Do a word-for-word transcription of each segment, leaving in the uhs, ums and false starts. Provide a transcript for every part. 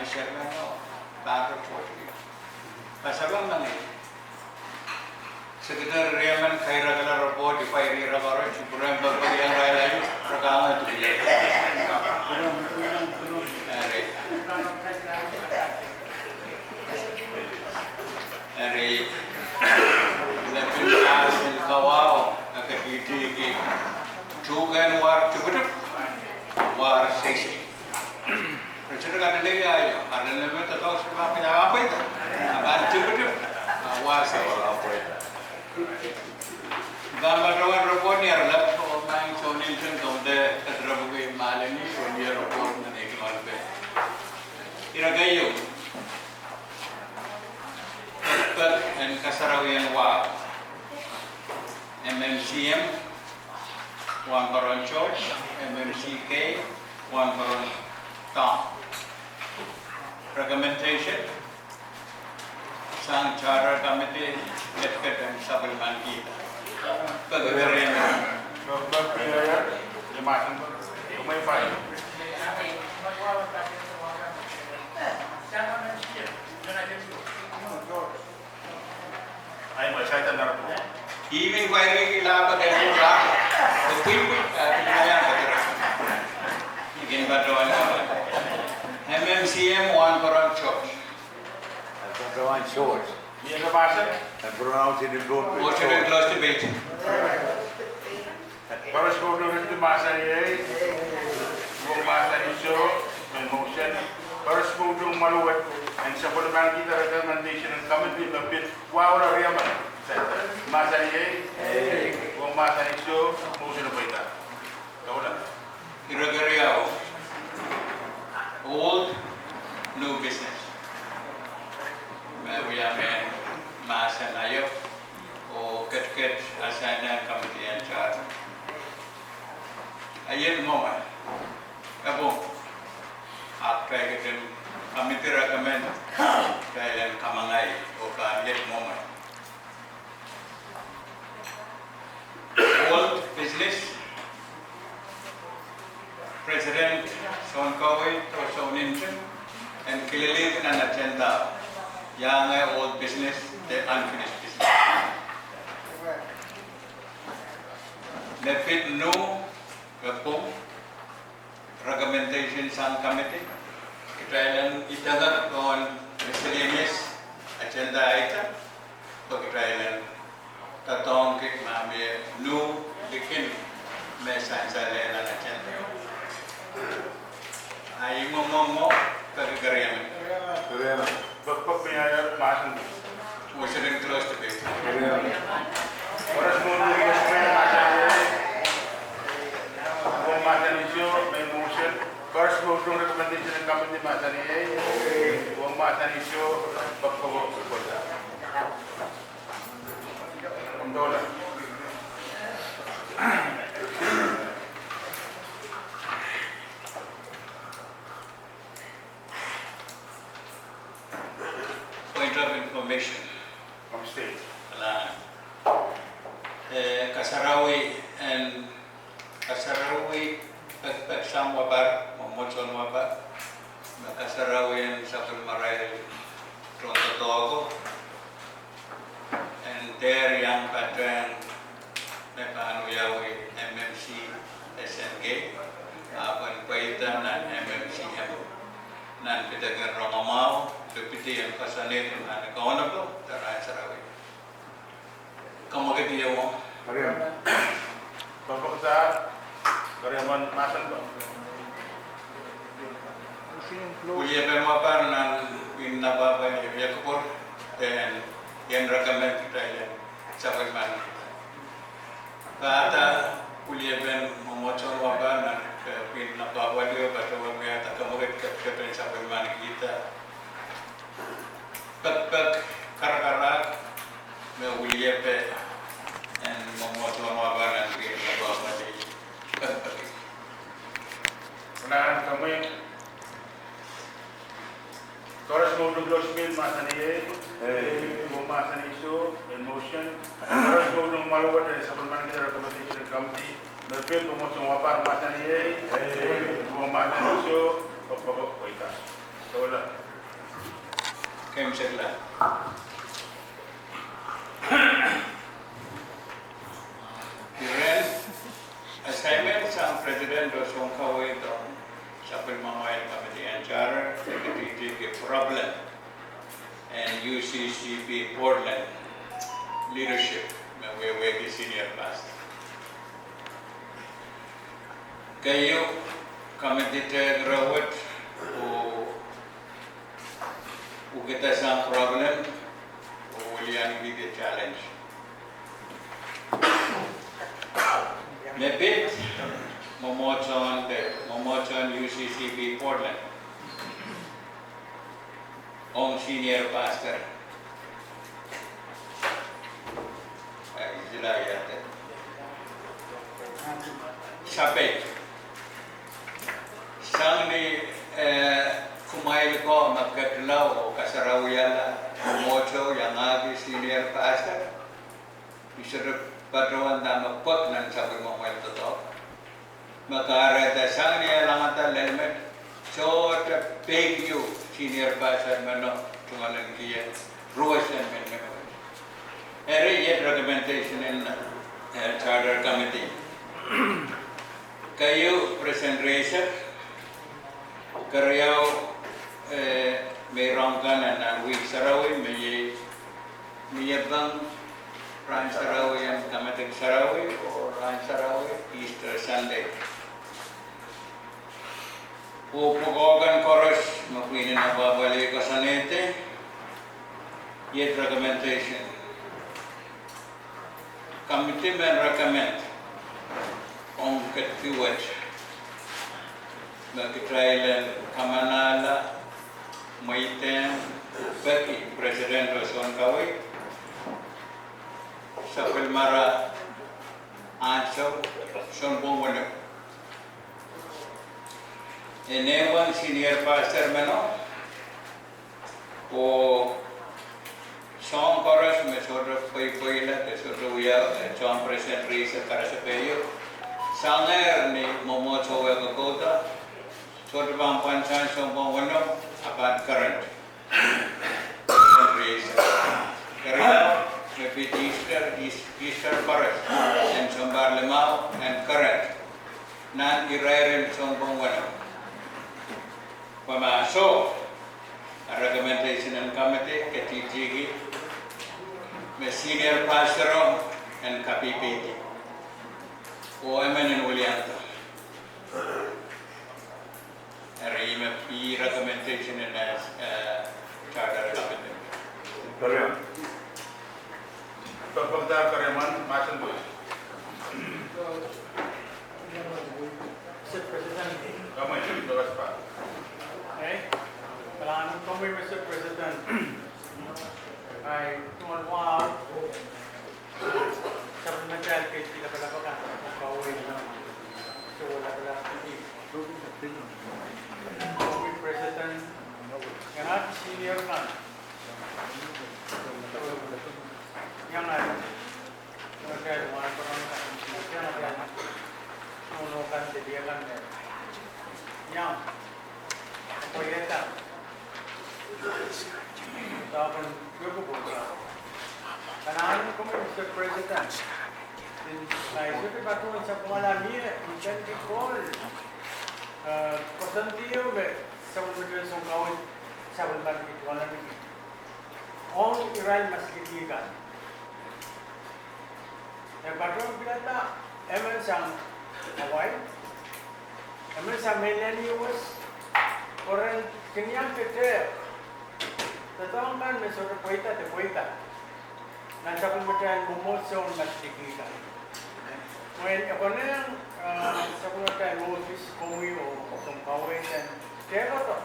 Sermeno, pahn report. Pasapeng mengei. Secretary Riemen kairakala report, I pwairih ira koaros, I pwurehng pekipeki irail aio, re kak ngehi dukier. Eri. Eri. Lepin mahsen kawauwih, e ketikihdi tuhkehn war tipitip, war seisei. Re sohte kadehdehki aio, a re lepin doadoahk sohte pahn pil, a pahn pweida. A pahn tipitip, a war seisei. Pahn patohwan report ni aralap, oh maing Sohn Inten, komw de kadirepwiki mahlen ni, soh, ni report nan ei kimalupe. Ire keieu. Pekipek en kasarawien wahu. M M C M, Wahnpoaron George, M M C K, Wahnpoaron Tom. Recommendation, sang Charter Committee, ketiket en sapwellimanikihda. Pekipek en Even kwairiki lapa de mura, de pwipwi, eh, pwipwi, eh, ikin patohwan. M M C M Wahnpoaron George. Wahnpoaron George. Motion to close debate. Koaros mwohdiong mahsanih ei, mwohdiong mahsanih soh, me motion. Koaros mwohdiong mwaluwet, en sapwellimanikihda recommendation en committee me pid wahula Riemen. Mahsanih ei, mwohdiong mahsanih soh, motion pweida. Doula. Ire keriau, old, new business. Me wia mehn mahsen aio, oh ketiket assignment committee en charter. A iet mwomwe, e pwung, ahpw kitail ketin committee recommend, kitail en kamwangai, oh pahn iet mwomwe. Old business, President Sounkohwei oh Sohn Inten, en kilelehdi nan agenda, iang old business de unfinished business. Me pid new, e pwung, recommendation sang committee, kitail en idengehki pohn miscellaneous agenda item, pwe kitail en doadoahngki ma mie new likin me sansal nan agenda. A ih mwomwohng mwo, peki keriemen. Pekipek me iang mahsen. Motion to close debate. Koaros mwohdiong close debate mahsanih ei, mwohdiong mahsanih soh, me motion. Koaros mwohdiong recommendation en committee mahsanih ei, mwohdiong mahsanih soh, pekipek pweida. Doula. Point of information. From stage. Ala, eh, kasarawi en, kasarawi pekipek sang Wapar, mwomwohdiso en Wapar, me kasarawi en sapwellimarail tohndoadoahko, en dehr iang patehng me pahn wiawi M M C S N K, ahpw en pweida nan M M C M. Nan pidek en rongamwahu, lipidi en koasoanehdi nan accountable, de rahn sarawi. Kamwakid ieu. Pekipek da, keriemen mahsen pwe. Weliepen Wapar nan pwihn apwahpwalih iekupwur, de en recommend kitail en sapwellimanikihda. Pahda weliepen mwomwohdiso en Wapar nan, eh, pwihn apwahpwalih, patohwan wiahda kamwakid ketiket en sapwellimanikihda pekipek karakarahk me weliepen mwomwohdiso en Wapar nan pwihn apwahpwalih pekipek. Nan kamwe Koaros mwohdiong close debate mahsanih ei, mwohdiong mahsanih soh, en motion. Koaros mwohdiong mwaluwet en sapwellimanikihda recommendation en committee me pid mwomwohdiso en Wapar mahsanih ei, mwohdiong mahsanih soh, pekipek pweida. Doula. Irail assignment sang president oh sounkaweid ong sapwellimamwail committee en charter, e ketidihki problem en U C C B Portland leadership me wehwehki senior pastor. Keieu, committee tehk ire wet oh uhkihda sang problem oh weliankihda challenge. Me pid mwomwohdiso, mwomwohdiso en U C C B Portland ong senior pastor. Sapeik. Sang ni, eh, kumwail ko me ketla oh kasarawihala mwomwohdiso iangahki senior pastor, I sohte patohwan dahme pwek nan sapwellimamwail doadoahk. Me kahrehda sang ni e langada lel met, sohte peik ieu senior pastor meno tungoalenki ie ruwesen men meno. Eri iet recommendation en, eh, charter committee. Keieu, President Reisek. Keriau, eh, meirong kan en nan wihk sarawi me iei, mie pahn rahn sarawi en kamadipw sarawi oh rahn sarawi Easter Sunday. Oh pwukoa kan koaros me pwihn en apwahpwalih koasoanehdi, iet recommendation. Committee men recommend ong ketiket me kitail en kamanahla, mweidehng, peki president oh sounkaweid, sapwellimara ansou sounpwong weneu. E nehwong senior pastor meno, oh soahng koaros me sohte pweipweila de sohte wia, eh, soahng President Reisek karasepe ieu. Sangehr ni mwomwohdiso wehkokouda, sohte pahn pwand sang sounpwong weneu, a pahn current. President Reisek. Keriau, me pid Easter, Eas-, Easter koaros en sounpar limau en current nan irairen sounpwong weneu. Pwe ma soh, a recommendation en committee ketidihki me senior pastor o en kapipihdi oh emen en welianda. Eri me pid recommendation en, eh, charter committee. Keriau. Pahpahn keriau, mahsen pwe. Mister President. Komwi, Mister President. Eh? Kalahngan komwi, Mister President. Ahi, tungoal wahu. Sapwellimatail keid lapalap akan, kawei nan, soh lapalap keid. Komwi President, iangahki senior kan. Iangahki. Iangahki wahnpoaron kan, iangahki nohno kan, delia kan. Iang. Pwe ieta. Dahkot, ieu kupwurki. Kalahngan komwi, Mister President. Ni, ni sohte patohwan sapwungala mie, I dendi kol, eh, koasoandi ieu me sapwellimatail sounkaweid, sapwellimatail kituwala miki. Ong irail masliki kan. E patohwan pilada emen sang Hawaii, emen sang mainland U S, oh ren kin iang kete doadoahk kan me sohte pweida de pweida nan sapwellimatail mwomwohdiso en masliki kan. Mwein e konehng, eh, sapwellimatail office, komwi oh sounkaweid en tehkodo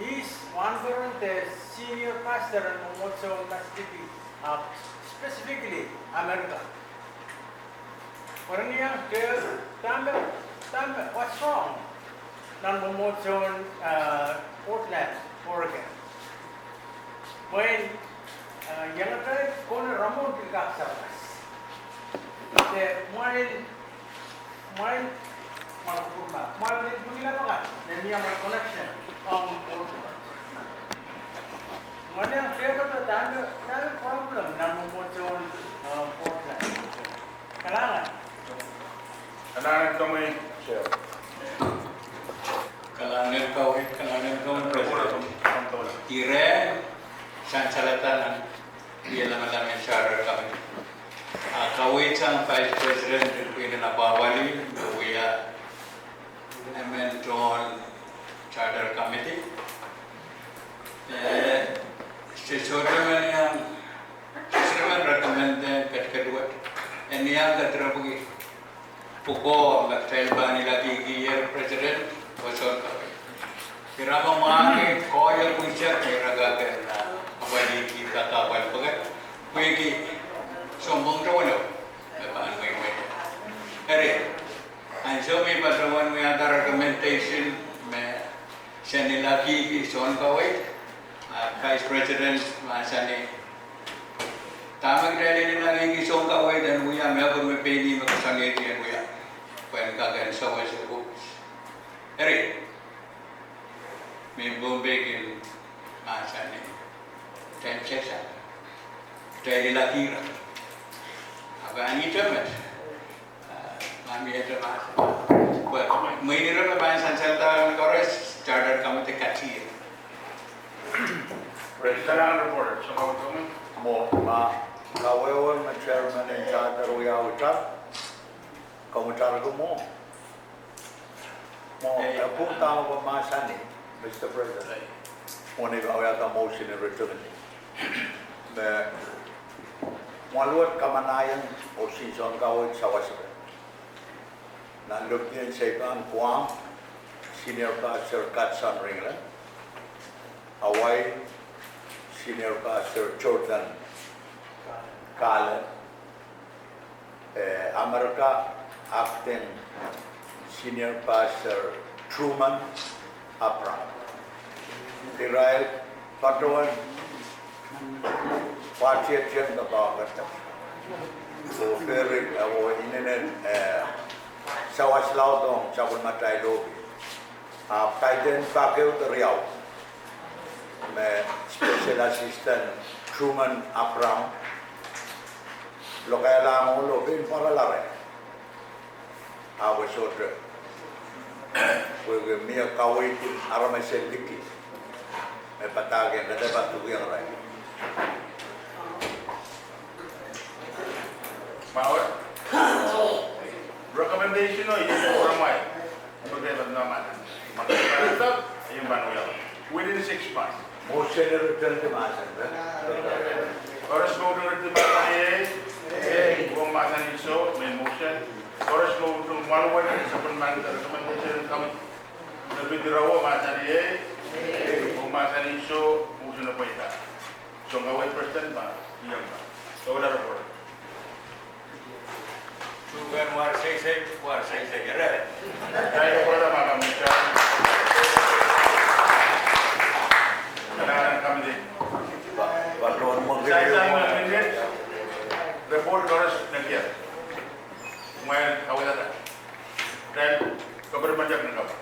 ihs wahnpoaron de senior pastor en mwomwohdiso en masliki, ahpw specifically America. Pwe ren iang dehr, dahme, dahme, what's wrong nan mwomwohdiso en, eh, Portland, Oregon. Mwein, eh, iangatail kone ramon pil kak sawas. De mwein, mwein, mwein kupwurma, mwein pil pwungila pahn, ne mie mwein connection ong Portland. Kalahngan. Kalahngan komwi, Chair. Kalahngan komwi, kalahngan komwi, President. Ire, sansalada nan wia lamalam en Charter Committee. A kaweid sang Vice President en pwihn en apwahpwalih me wia emen tohn Charter Committee. Eh, se sohte men iang, se sohte men recommend en ketiket wet. En iang kedirepwki pwukoa me kitail pahn ilakihkier President oh Sounkaweid. Ira me mwahngih koahiek unsek me ira kak en, ah, apwalihki, kak apwal pwukat. Pwehki sounpwong tohn weneu me pahn mweimwei. Eri, ansou me I patohwan wiahda recommendation me sen ilakihki Sounkaweid, ah, Vice President mahsanih, dahme kitail en ilakihki Sounkaweid en wia, me pwe me pein ih me koasoanehdi en wia, pwehn kak en sewese pwuhk. Eri, mehn Pohnpei kin mahsanih, kitail sehse, kitail ilakihla. Ahpw ni temet, ah, ma mie te mahsanih, well, mwein ire me pahn sansalda koaros, Charter Committee katier. President, report, sohte mwo, ma kawehwe me Chairman en Charter wiawi, komwi Charter komwi. Mwo, eh, pwuhk dahme komw mahsanih, Mister President. Mwo, ni kawiahda motion en recommend me mwaluwet kamanahieng oh Sounkaweid sawasepe. Nan lokdien Seipan Guam, Senior Pastor Katson Ringilan. Hawaii, Senior Pastor Jordan Kale. Eh, Amerika, Acting Senior Pastor Truman Abraham. Irail patohwan pwatietieng doadoahk. Oh feri, eh, oh inenen, eh, sawas laud ong sapwellimatail lohpwuo. Ahpw kaidehn pak ehu de riau me Special Assistant Truman Abraham lokaiahla ong lohpwuo pahn pwarala reh. Ahpw e sohte, pwehki mie kaweid en aramas en liki me padahkiong, kede patohwan irail. Mwawe recommendation o iei, ramwai. Within six months. Motion en recommend mahsanih, eh? Koaros me utung recommend mahsanih, eh? Komw mahsanih soh, mehn motion. Koaros me utung mwaluwet, supplement recommendation committee. Deputy Rawo mahsanih, eh? Komw mahsanih soh, motion appoint. Sounkaweid President ma, iang ma. Sohla report. Tuhpehn war seisei, war seisei, ere? Kalahngan committee. Sansal me minit, report koaros nekier. Mwein kawehda. Then, government of Nagama.